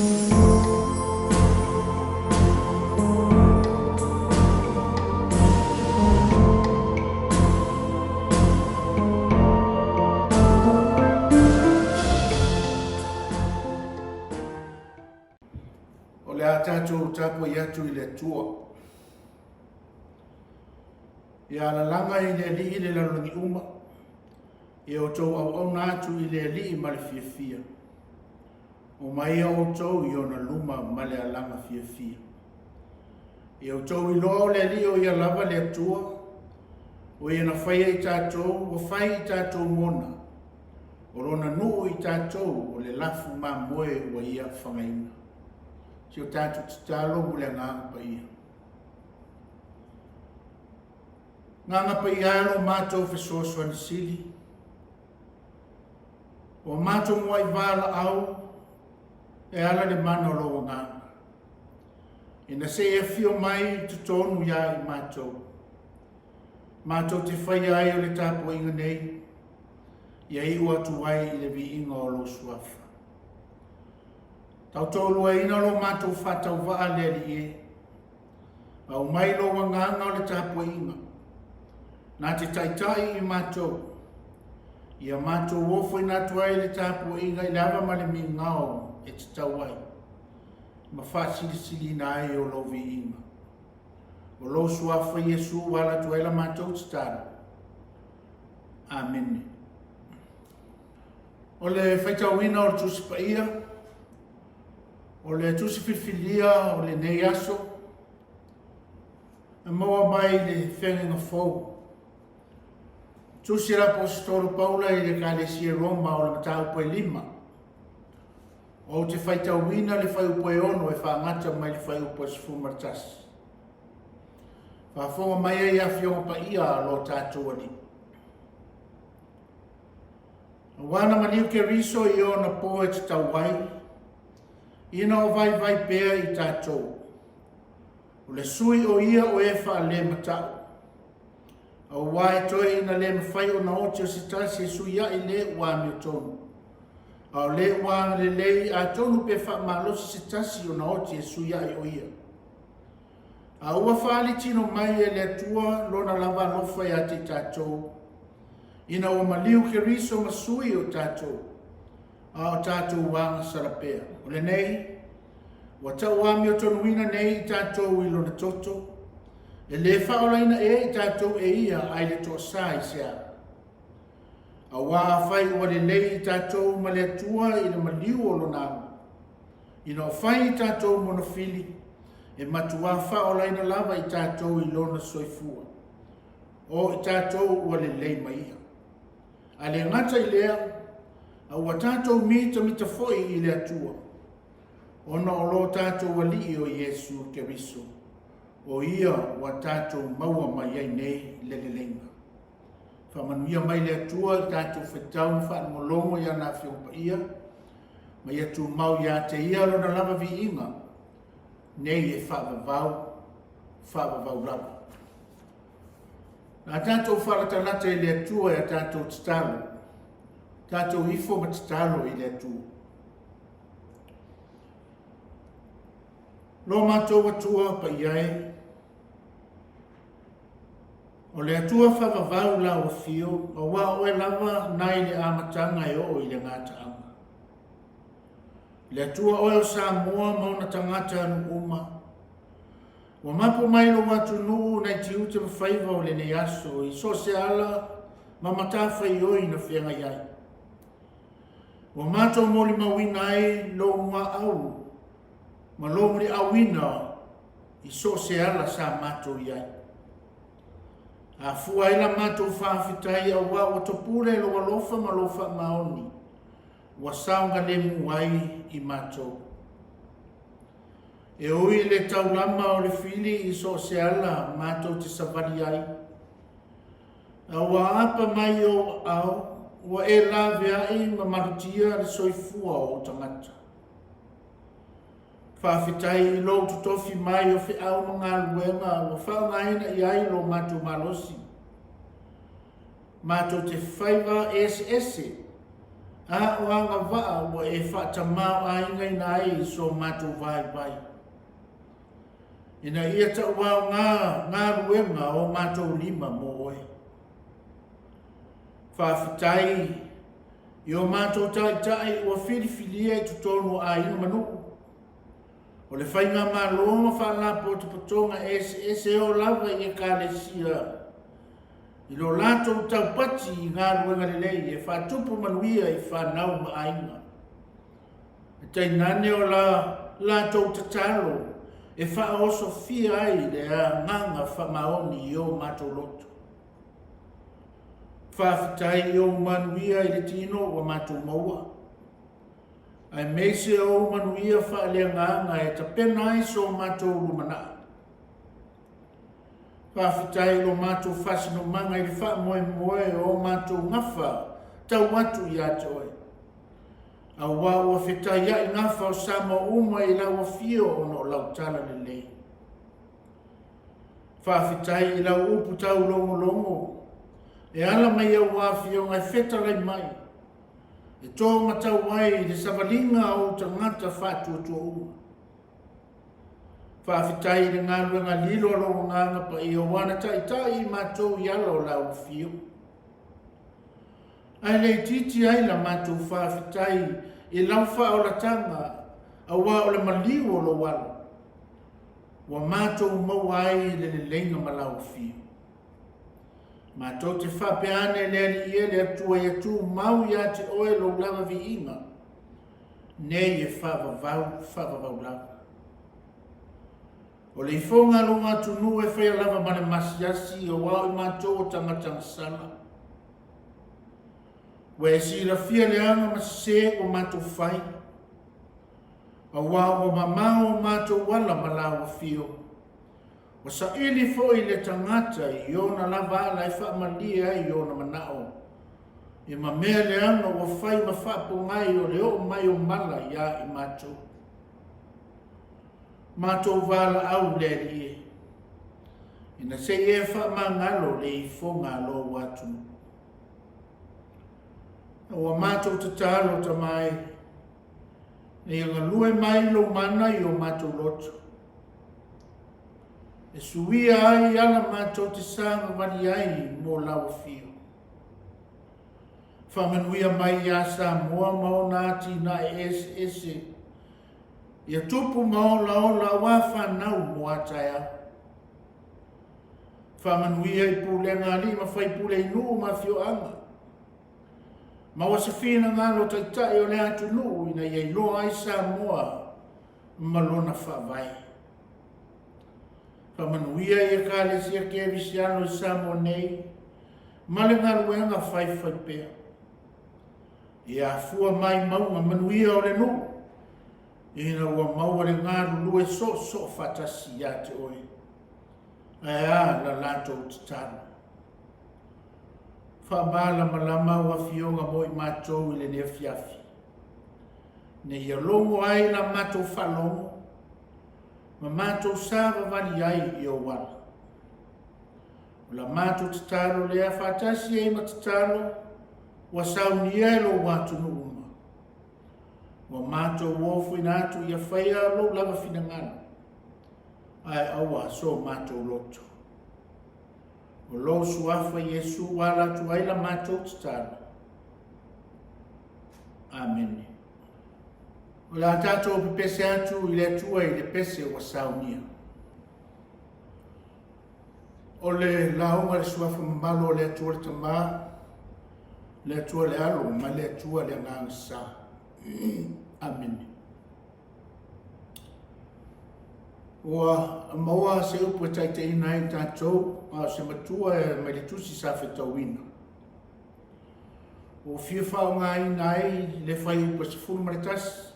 O le a tatou tapuai atu i le Atua. Ia alalaga i le Alii le lalolagi uma, ia outou auauna atu i le Alii ma le fiafia. Omaia outou i ona luma ma le alaga fiafia. Ia outou iloa o le Alii o ia lava le Atua, o ia na faia i tatou, ua fai i tatou mona, o lona nuu i tatou o le lafu mamoe ua ia fagaina. Si o tatou tatalo mo le Agaga Paia. Agaga Paia e lo matou fesoasoani sili, ua matou muai valaau e ala le mana o lou Agaga, ina se i afio mai i totonu iā i matou, matou te faia ai o le tapuaiga nei, ia iu atu ai i le viiga o lou Suafa. Tautoaluaina lo matou faatauvaa le Alii e, aumai lou Agaga o le tapuaiga, na te taitai i matou, ia matou ofoina atu ai le tapuaiga i le ava ma le migao e tatau ai, ma faasilisiliina ai o lou viiga. O lou Suafa Iesu ua ala atu ai la matou tatalo. Amene. O le faitauina o le Tusi Paia, o le Tusi Filifilia o lenei aso, e maua mai le Feagaiga Fou. Tusi a le Aposetolo Paula i le Ekalesia i Roma o le mataupu e 5. Ou te faitauina le fuaiupu e 6 e faagata mai le fuaiupu e 11. Faafofoga mai ai Afioga Paia a lo tatou Alii. Aua na maliu Keriso i ona po e tatau ai, ina o vaivai pea i tatou. O le sui o ia o e faalemata'u. Auā e toe ina le mafai ona oti o se tasi e suiaʻi le ua amiotonu. A o le ua agalelei, atonu pe faamalosi se tasi ona oti e suiaʻi o ia. A ua faaali tino mai e le Atua Lona lava alofa ia te i tatou, ina ua maliu Keriso ma sui o tatou, a o tatou agasala pea. O lenei, ua tauamiotonuina nei i tatou i Lona toto, e le faaolaina ē i tatou e Ia ai le toasā i se a. Auā afai ua lelei i tatou ma le Atua i le maliu o Lona Alo, ina o fai i tatou monofili, e matuā faaolaina lava i tatou i Lona soifua. O i tatou ua lelei ma Ia. A le gata i lea, a ua tatou mitamita foi i le Atua, ona o lo tatou Alii o Iesu Keriso, o Ia ua tatou maua mai ai nei le leleiga. Faamanuia mai le Atua i le tatou faitau ma faalogologo i ana Afioga Paia, ma ia tumau ia te Ia Lona lava viiga, nei e faavavau, faavavau lava. A tatou faalatalata i le Atua e a tatou tatalo, tatou ifo ma tatalo i le Atua. Lo matou Atua paia e, o le Atua faavavau lau afio, auā oe lava nai le amataga e oo i le gataaga. Le Atua oe o Samoa ma ona tagata anu uma, Ua mapu mai lou atunuu nai tiute ma faiva o lenei aso i so o se ala ma matafaioi na feagai ai. Ua matou molimauina ai lou muaau ma lou muliauina i so o se ala sa matou i ai. Afua ai la matou faafetai auā ua topule lou alofa ma lou faamaoni ua saogalemu ai i matou. E ui i le taulama o le fili i so o se ala matou te savali ai, a ua aapa mai i ou aao, ua e laveai ma malutia le soifua o ou tagata. Faafetai i lou totofi mai o feau ma galuega ua faaaogaina i ai lo matou malosi. Matou te faiva eseese. A o agavaa ua e faatamaoaigaina ai i so matou vaivai, ina ia tauaoga galuega o matou lima mo oe. Faafetai i o matou taitai ua filifilia i totonu o aiga ma nuu, o le faigamalo ma faalapotopotoga eseese e oo lava i Ekalesia, i lo latou taupati i galuega lelei e faatupu manuia i fanau ma aiga. E tainane o la latou tatalo e faaosofia ai le agaga faamaoni i o matou loto. Faafetai i ou manuia i le tino ua matou maua, aemaise o ou manuia faaleagaga e tapena ai so matou lumanai. Faafetai i lo matou faasinomaga i le faamoemoe o matou gafa tau atu ia te oe, aua ua fetaiai gafa o Samoa uma i lau afio ona o lau talalelei. Faafetai i lau upu taulogologo e ala mai au afioga e fetalai mai, e tō matau ai i le savaliga o ou tagata faatuatuauma. Faafetai i le galuega lilo a lou Agaga Paia ua na taitai i matou i ala o lau afio. Ae le itiiti ai la matou faafetai i lau faaolataga, aua o le maliu o lou alo, ua matou maua ai le leleiga ma lau afio. Matou te faapea ane le Alii e le Atua ia tumau ia te oe lou lava viiga, nei e faavavau faavavau lava. O le ifoga a lou atunuu e faia lava ma le masiasi, aua o i matou o tagata gasala. Ua e silafia le aga ma sese ua matou fai, aua ua mamao o matou ala ma lau afio. Ua saili foi le tagata i ona lava ala e faamalie ai i ona manao, e mamea leaga ua fai ma faapogai o le oo mai o mala iā i matou. Matou valaau le Alii e, ina se i e faamagalo le ifoga a lou atunuu. Ua matou tatalo, Tama e, ina ia galue mai lou mana i o matou loto, e suia ai ala matou te savavali ai mo lau afio. Faamanuia mai iā Samoa ma ona atinae eseese, ia tupu ma olaola aua fanau mo a taeao. Faamanuia i pulega a alii ma faipule i nuu ma afioaga. Maua se finagalo taitai o le atunuu ina ia iloa ai Samoa ma lona faavae. Faamanuia i Ekalesia Kerisiano i Samoa nei ma le galuega faifaipea. Ia afua mai mauga manuia o le nuu ina ua maua le galulue soosoo faatasi ia te oe. Ae a la latou tatalo. Faamalamalama au afioga mo i matou i lenei afiafi, ina ia logo ai la matou faalogo ma matou savavali ai i ou ala. O la matou tatalo lea faatasi ai ma tatalo ua saunia e lou atunuu uma. Ua matou ofoina atu ia faia lou lava finagalo, ae aua so matou loto. O lou suafa Iesu ua ala atu ai la matou tatalo. Amene. O le a tatou pepese atu i le Atua i le pese ua saunia. O le lauga i le suafa mamalu o le Atua le Tama, le Atua le Alo ma le Atua le Agaga Sa. Amene. Ua maua se upu e taitaiina ai tatou, a o se matua e mai le tusi sa fetauina. Ua fia faaaogaina ai le fuaiupu e 11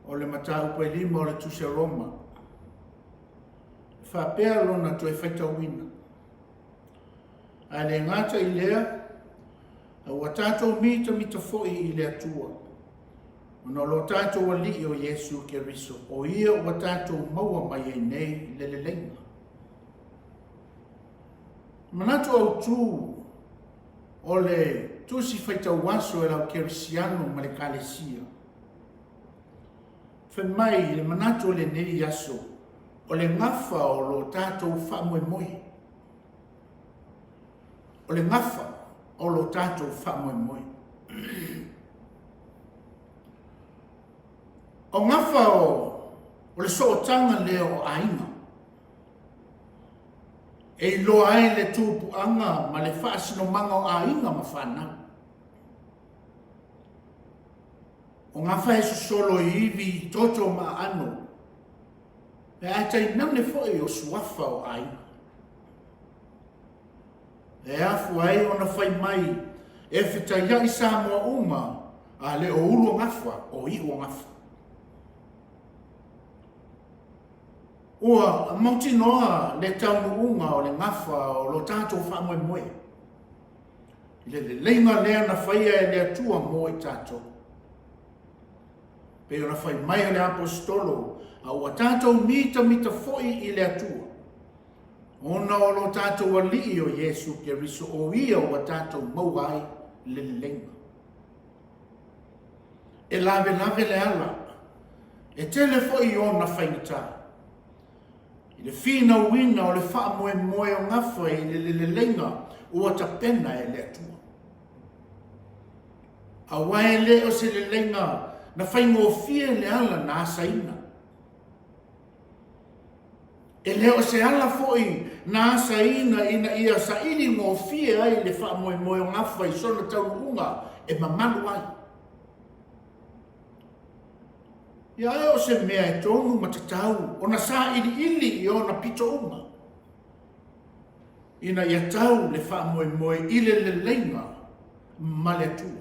o le mataupu e 5 o le tusi a Roma. E faapea lona toe faitauina. Ae le gata i lea, a ua tatou mitamita foi i le Atua, ona o lo tatou Alii o Iesu Keriso, o Ia ua tatou maua mai ai nei le leleiga. Manatu autu o le Tusi Faitau Aso e le Au Kerisiano ma le Ekalesia. Fai mai le manatu o lenei aso, o le gafa o lo tatou faamoemoe. O le gafa o lo tatou faamoemoe. O gafa o le sootaga lea o aiga. E iloa ai le tupuaga ma le faasinomaga o aiga ma fanau. O gafa e sosolo i ivi, toto ma aano, ae tainane foi o suafa o aiga. E afua ai ona fai mai e fetaiai Samoa uma a le o ulu o gafa, o iu o gafa. Ua mautinoa le taunuuga o le gafa o lo tatou faamoemoe i le leleiga lea na faia e le Atua mo i tatou. Pei ona fai mai e le Aposetolo, a ua tatou mitamita foi i le Atua, ona o lo tatou Alii o Iesu Keriso o Ia ua tatou maua ai le leleiga. E lavelave le ala, e tele foi ona faigata, i le finauina o le faamoemoe o gafa i le leleiga ua tapena e le Atua. Aua e le o se leleiga na faigofie le ala na asaina. E le o se ala foi na asaina ina ia saili gofie ai le faamoemoe o gafa i sona taunuuga e mamalu ai. Ia ae o se mea e tonu ma tatau ona sailiili i ona pito uma, ina ia tau le faamoemoe i le leleiga ma le Atua,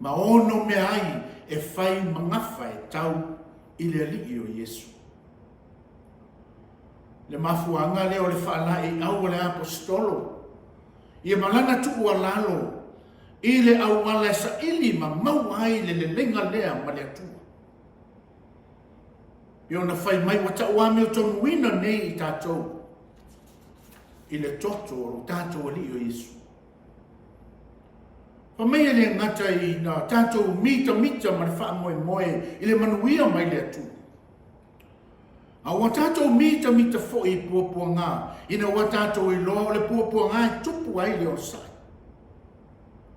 ma onomea ai e fai ma gafa e tau i le Alii o Iesu. Le mafuaaga lea o le faalaeiau a le Aposetolo, ia ma lana tuualalo i le auala e saili ma maua ai le leleiga lea ma le Atua. E ona fai mai ua tauamiotonuina nei i tatou i le toto o lo tatou Alii o Iesu. Fai mai e le gata ina tatou mitamita ma le faamoemoe i le manuia mai le Atua, a ua tatou mitamita foi i puapuaga, ina ua tatou iloa o le puapuaga e tupu ai le onosai.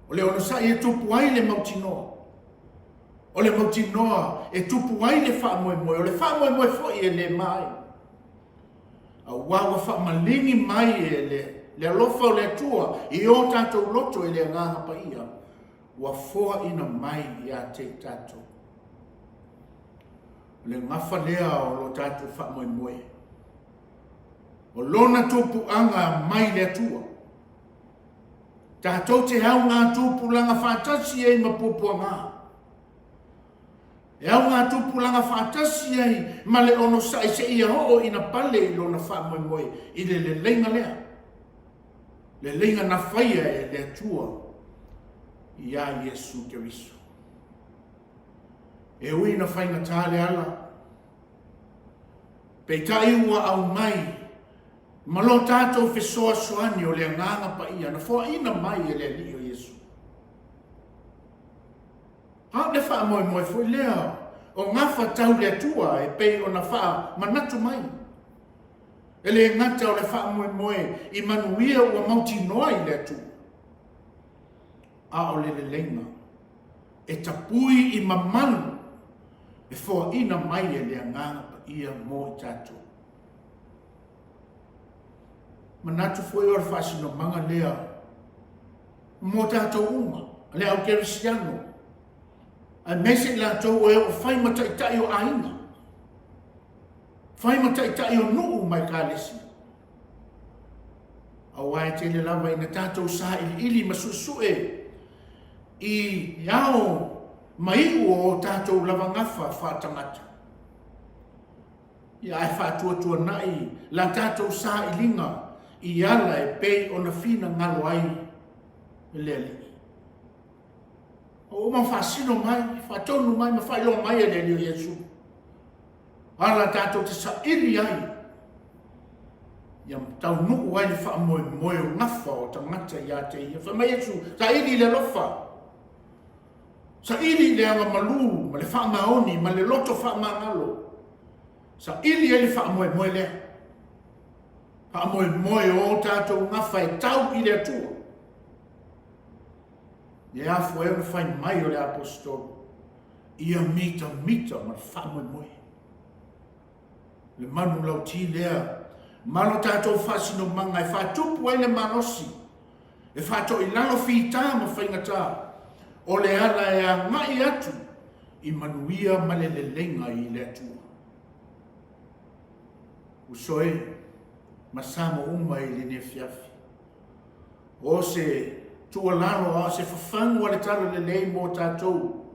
O le onosai e tupu ai le mautinoa. O le mautinoa e tupu ai le faamoemoe, o le faamoemoe foi e le ma ai. Aua ua faamaligi mai e le alofa o le Atua i o tatou loto e le Agaga Paia, ua foaina mai ia te i tatou. O le gafa lea o lo tatou faamoemoe, o lona tupuaga mai le Atua. Tatou te augatupulaga faatasi ai ma puapuaga. E augatupulaga faatasi ai ma le onosai seia oo ina pale i lona faamoemoe i le leleiga lea, leleiga na faia e le Atua iā Iesu Keriso. E ui ina faigata le ala, peitai ua aumai ma lo tatou fesoasoani o le Agaga Paia na foaina mai e le Alii o Iesu. A o le faamoemoe foi lea o gafa tau le Atua e pei ona faamanatu mai. E le gata o le faamoemoe i manuia ua mautinoa i le Atua, a o le leleiga e tapui i mamalu e foaina mai e le Agaga Paia mo i tatou. Manatu foi o le faasinomaga lea mo tatou uma, le au kerisiano, aemaise i latou o e ua fai ma taitai o aiga, fai ma taitai o nuu ma ekalesia. Aua e tele lava ina tatou sailiili ma suesue i ao ma iu o tatou lava gafa faatagata. Ia ae faatuatuanai la tatou sailiga i ala e pei ona finagalo ai le Alii. Ua uma faasino mai, faatonu mai ma faailoa mai e le Alii o Iesu ala tatou te saili ai. Ia taunuu ai le faamoemoe o gafa o tagata ia te ia. Fai mai Iesu, saili i le alofa, saili i le agamalu ma le faamaoni ma le loto faamagalo, saili ai le faamoemoe lea. Faamoemoe o o tatou gafa e tau i le Atua. E afua ai ona fai mai o le Aposetolo, ia mitamita ma le faamoemoe. Le manulauti lea ma lo tatou faasinomaga e faatupu ai le malosi, e faatoilalo fita ma faigata, o le ala e agai atu i manuia ma le leleiga i le Atua. Uso e, ma Samo uma i lenei afiafi. O se tuualalo a o se fafagu a le Talalelei mo tatou,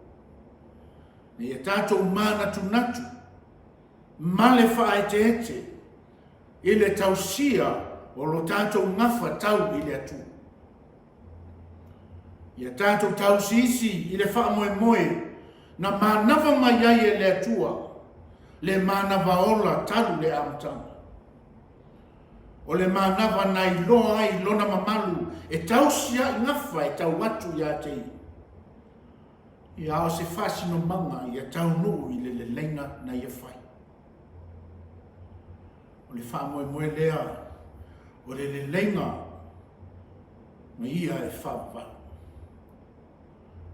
ina ia tatou manatunatu ma le faaeteete i le tausia o lo tatou gafa tau i le Atua. Ia tatou tausiisi i le faamoemoe na manava mai ai e le Atua le manava ola talu le amataga. O le manava na iloa ai lona mamalu e tausia'i gafa e tau atu ia te ia. Ia a o se faasinomaga ia taunuu i le leleiga na ia fai. O le faamoemoe lea o le leleiga ma ia e faavavau.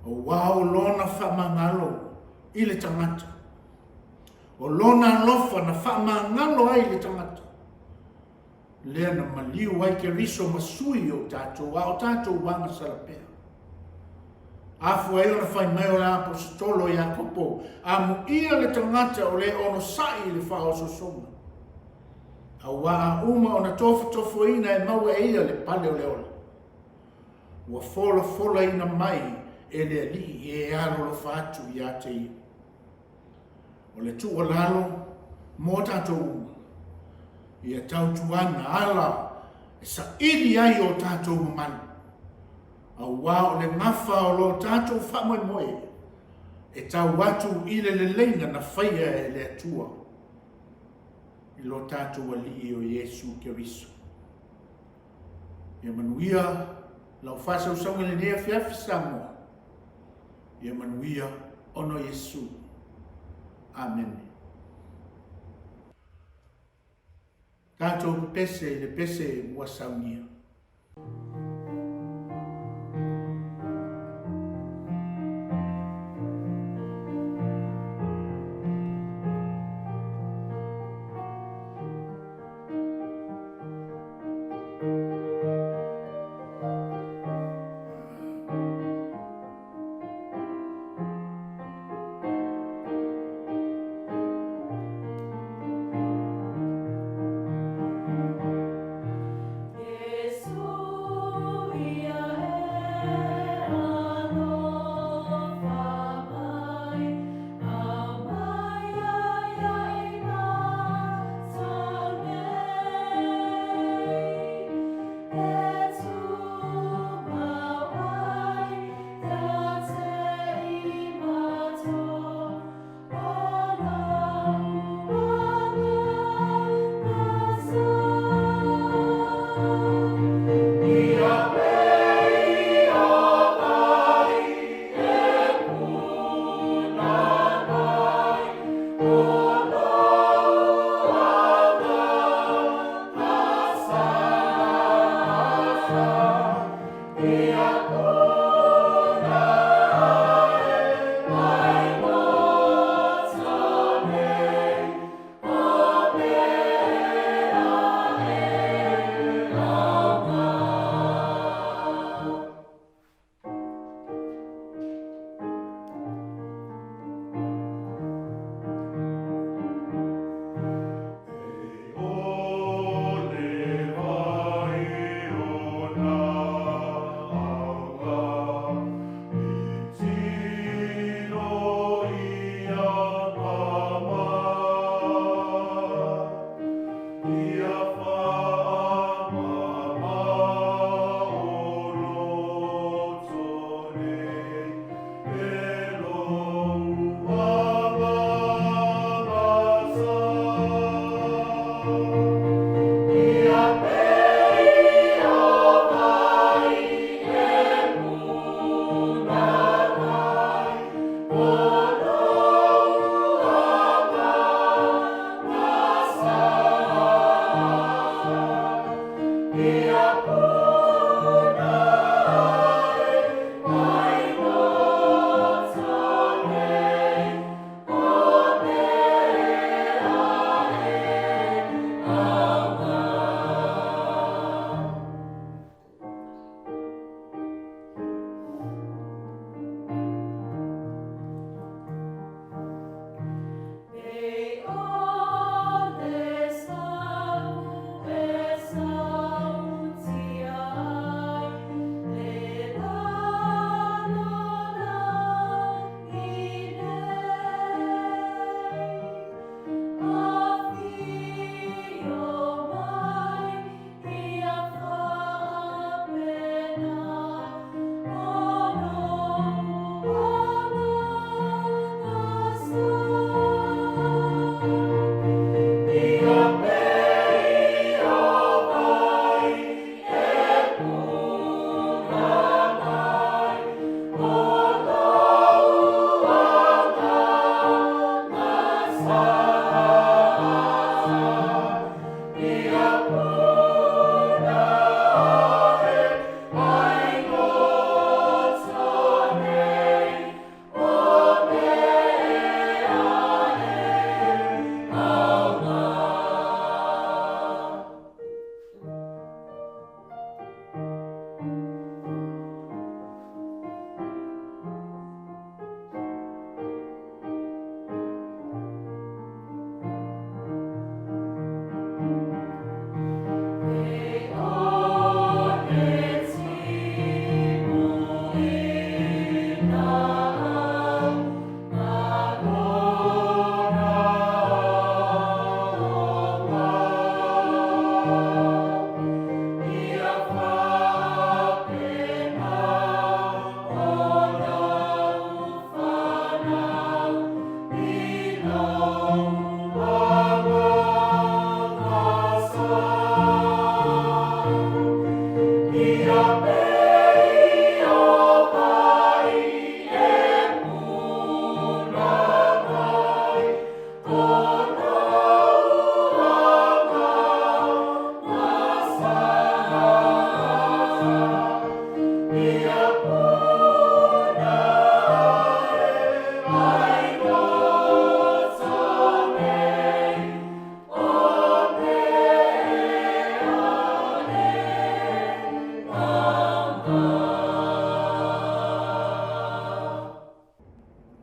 Aua o lona faamagalo i le tagata, o lona alofa na faamagalo ai i le tagata, lea na maliu ai Keriso ma sui o tatou, a o tatou agasala pea. Afua ai ona fai mai o le Aposetolo Iakopo, Amuia le tagata o le onosai i le faaosoosoga, aua a uma ona tofotofoina e maua e ia le pale o le ola, ua folafolaina mai e le Alii e alolofa atu ia te ia. O le tuualalo mo tatou uma, ia tautuana ala e saili ai o tatou mamalu, aua o le gafa o lo tatou faamoemoe e tau atu i le leleiga na faia e le Atua i lo tatou Alii o Iesu Keriso. Ia manuia lau faasausauga i lenei afiafi Samoa. Ia manuia ona o Iesu. Amene. Tatou pepese i le pese ua saunia.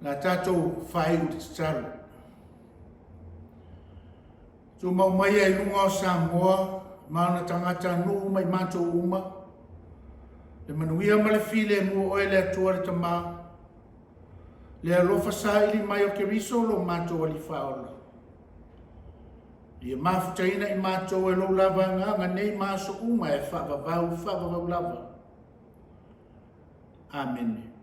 Le a tatou faaiu i le tatalo. Tumau maia i luga o Samoa ma ona tagatanuu ma i matou uma, le manuia ma le filemu o Oe le Atua le Tama, le alofa saili mai o Keriso lo matou Alii Faaola. Ia mafutaina i matou e lou lava agaga nei ma aso uma e faavavau faavavau lava. Amene.